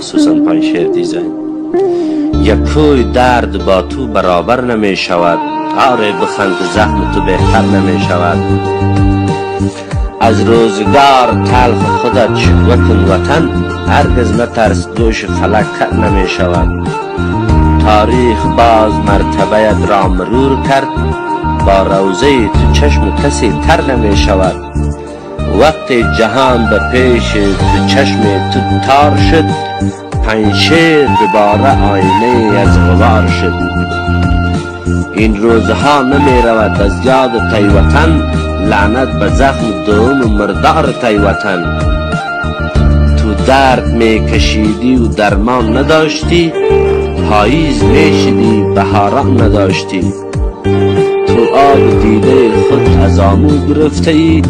خصوصا پنجشیر دیزاین. یکوی درد با تو برابر نمی شود، آره بخند زخم تو بهتر نمی شود. از روزگار تلخ خودت شکوه کن وطن، هرگز نترس دوش فلک کر نمی شود. تاریخ باز مرتبه را مرور کرد، با روزه تو چشم کسی تر نمی شود. وقت جهان به پیش تو چشم تو تار شد، پنجشیر دوباره آینه از غبار شد. این روزها نمی رود از یاد تی وطن، لعنت به زخم دوم مردار تی وطن. تو درد می کشیدی و درمان نداشتی، پاییز می شدی بهاران نداشتی. تو آب دیده خود از آمو گرفته ای،